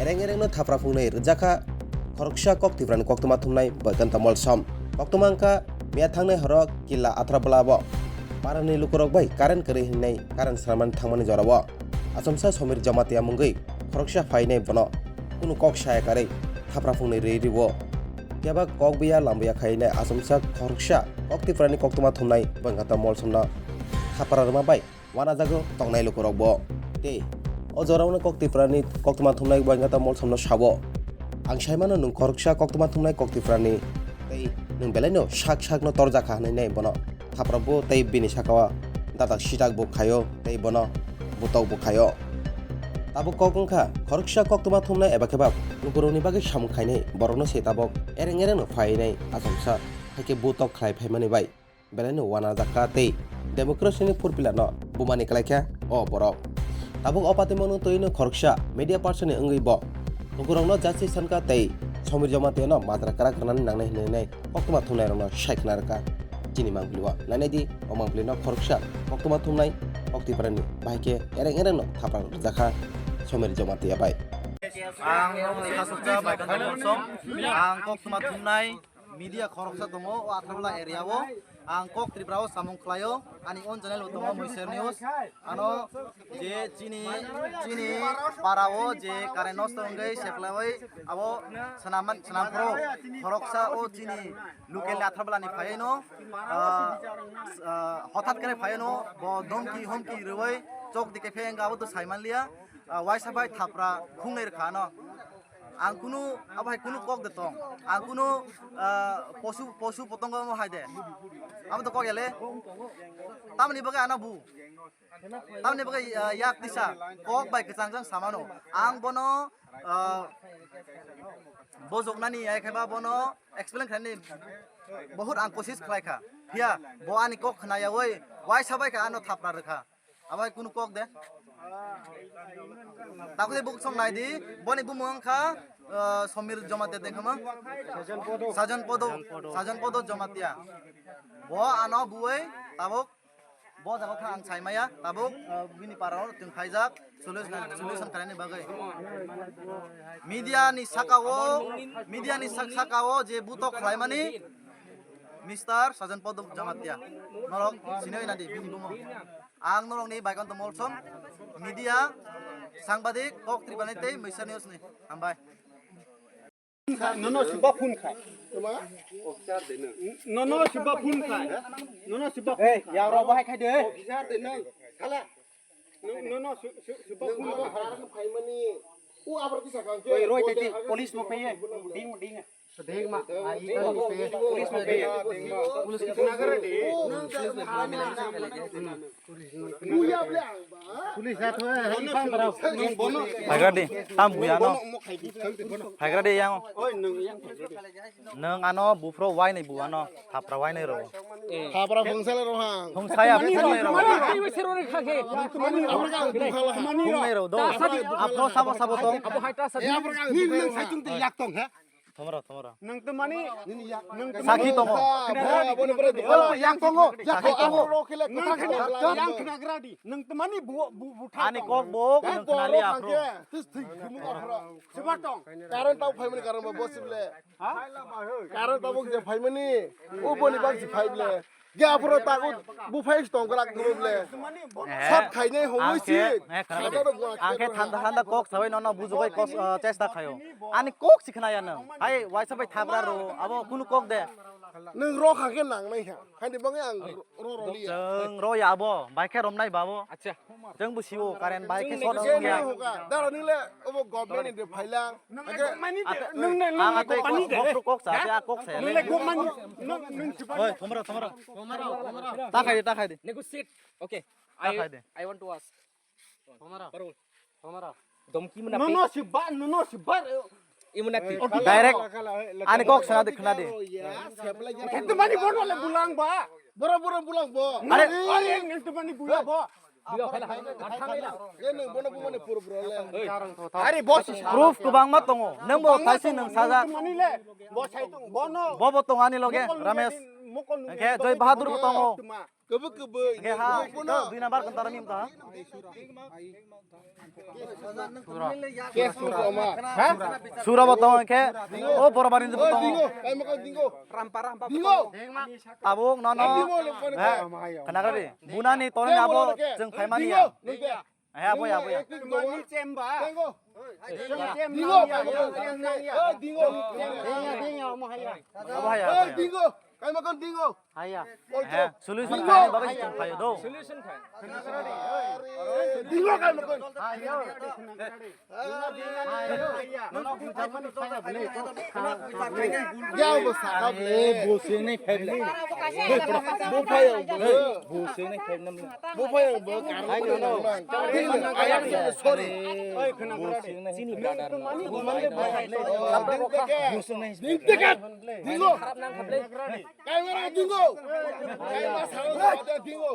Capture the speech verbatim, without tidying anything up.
Reng rengno thapra phungnai rwjakha khoroksa kok Tiprani koktwma thumnai Boikanta Molsom. Koktwma wngkha miya thangnai horo Killa Atharabala bo parani lukurok bai current kwrwi hinwi current swnamani thangmani jorao achomsa Somir Jamatia mungwi khoroksa phainai bono kunu kok saya karwi thapra phungnai rwi rwo. Kebak kok buya lam buya khainai achomsa khoroksa kok Tiprani koktwma thumnai Boikanta Molsomno thapra rwma bai wanajago tongnai lukurokbo. Tei o jorao kok Tiprani koktwma thumnai Boikanta Molsomno sao, "Ang saimano nwng khoroksa koktwma thumnai kok Tiprani tei nwng belaino sak sakno torjakha," hwnwi bono thaprabo tei bini sakao dadak sitak bo khaio tei bono butok bo khaio. Tabuk kok wngkha khoroksa koktwma thumnai eba khe ba lukurokni bagwi samung khainai borokno se tabuk ereng erengno phainai achomsa hai khe butok khlai phaimani bai. Belaino wanajakha tei democracy ni purpilano bumani kwlaikha o borok. Tabuk o patimungno twiwi khoroksa media person ni wngwi bo lukurokno justice sankha tei Somir Jamatia no majra kwrak rwnani nangnai hinwi koktwma thumnai rokno sai khna rwkha. Chini mangpili o nainai di o mangpili no khoroksa koktwma thumnai kok Tiprani bahai khe ereng ereng no thapra rwjakha Somir Jamatia bai. Ang Khasukcha Baikanta Molsom, ang koktwma thumnai media khoroksa tongo o Atharabala area o. Ang kok Tripura o samung khlaio, ani own channel bo tongo Muisar News. Ano je chini, chini para o je current nosto wngwi seplaiwi abo swnamman, swnamphuru khoroksa o chini local ni Atharabala ni phaiwi no, ah, ah, hothat khe phaiwi no bo domki homki rwwi chok dike phai wngkha abo to saimanliya, ah, waisa bai thapra phungnai rwkha ano. Ang kunu, abo hai kunu kok de tong. Ang kunu, ah, posu, posu potongo mo hai de. Abo to kok ele. Tamni bagwi ano bu. Tamni bagwi, ah, yak tisa. Kok bai kwchang jang samano. Ang bono, ah, bojoknani, ai khe ba bono explain khlainani bahut ang kosis khlai kha. Phiya, bo ani kok khna yawi, waisa bai kha ano thapra rwkha. Abo hai kunu kok de. Takle buk song nai di. Boni bumung wngkha, ah, Somir Jamatia de khama. Sajon Podo. Sajon Podo Jamatia. Bo ano buwai tabuk. Bo jaga kha ang saimaya. Tabuk, ah, bini parao tong phaijak. Solution, solution khlaini bagwi. Media ni saka o, media ni sak-, saka o je butok khlaimani Mister Sajon Podo Jamatia. Norok sinoi nadi bini bumung. Ang norokni Baikanta Molsom, media, sangbadik, kok Tripura ni tei Muisar News ni. Hambai. Nono siba phone khai. Nono siba phone khai. Nono siba phone khai. Hey, ya ro bahai khai de. Officer de nang. Khala. Nono si-, si-, siba phone khai. Oi, roi tei police mo peye. Ding, ding. Phaikra di, tam buya no. Phaikra di yang. Nwng ano buphro wainai bu ano, thapra wainai ro. Thapra phungsale ro hang. Phungsaya phungnai ro. Phungnai ro do. Aphro sabo sabo tong. Nini nwng saichung twi yak tong ha. Thomro, thomro. Nwng twi mani, nwng twi mani. Sakhi tongo. Yang tongo. Sakhi tongo. Yang khnagra di. Nwng twi mani bu, bu, bu. Ani kok bo, nwng khnali aphro. Tis thik khumung aphro. Siba tong. Karon tau phaimani karon bo sible. Ha? Karon tau bo je phaimani. O boni bang si phaible. Ge aphro tago buphai tong grak guru ble. Eh, sat khainai hongoi si. Ang khe, eh, khana badi. Ang khe thanda thanda kok sabai nono bujugoi kos, eh, chesta khayo. Ani kok si khnaya nang. Hai, waisa bai thabra ro, abo kunu kok de. Nang ro kha khe nang nai kha. Hani bang ang ro ro liya. Chwng ro ya abo, bai khe romnai babo. Acha. Chwng bo siwo, current bai khe sot wngya. Dara nile obo government ni de phaila. Nung le gokmani de. Nung le, nung le gokmani de. Kok sa, kok sa. Nung le gokmani. Nung, nung sipa. Oi, thomra, thomra. Ta khai de, ta khai de. Negotiate. Okay. Ta khai de. I want to ask. Thomra. Parul. Thomra. Domki muna. No, no, siba, no, no, siba. Imuna ti. Direct. Ani kok sana de, khna de. Khete mani bono le bulang ba. Boro, boro bulang bo. Are, are, khete mani bulang bo. Are, boss. Proof kwbangma tongo. Nwng bo thaisi nwng sajak. Bo bo tong ani loge, Ramesh. Hwnkhe Joy Bahadur bo tongo. Kebek kebek. Oke ha, itu dui number kentara mim ta. Kes tu sama. Sura botong ke. Oh, borobari Oh, botong. Dingo, kai makan dingo. Rampa rampa. Dingo. Abuk nono. Dingo le kon. Kena kali. Bunani toni abo jeng paimani ya. Dingo. Nungke. Ayo, apo ya, apo ya. Mani chem ba. Dingo. Chem, chem, Dingo. Nang ya, nang ya. Eh, dingo. Dingo, dingo, mo haya. Apo ya, apo ya. Dingo. Kai makan dingo. Haya. Eh, solution khai, bagai solution khai do. Solution khai. Dingo kai makan. Haya. Ya, bo sakap le. Bo se nai phai le. Bo phai ang bo. Bo se nai phai nam le. Bo phai ang bo. Karang ko nang. Ayang sorry. Bo se nai. Chini. Bo se nai. Dingo. Kai mara dingo. Kai ma sa dingo.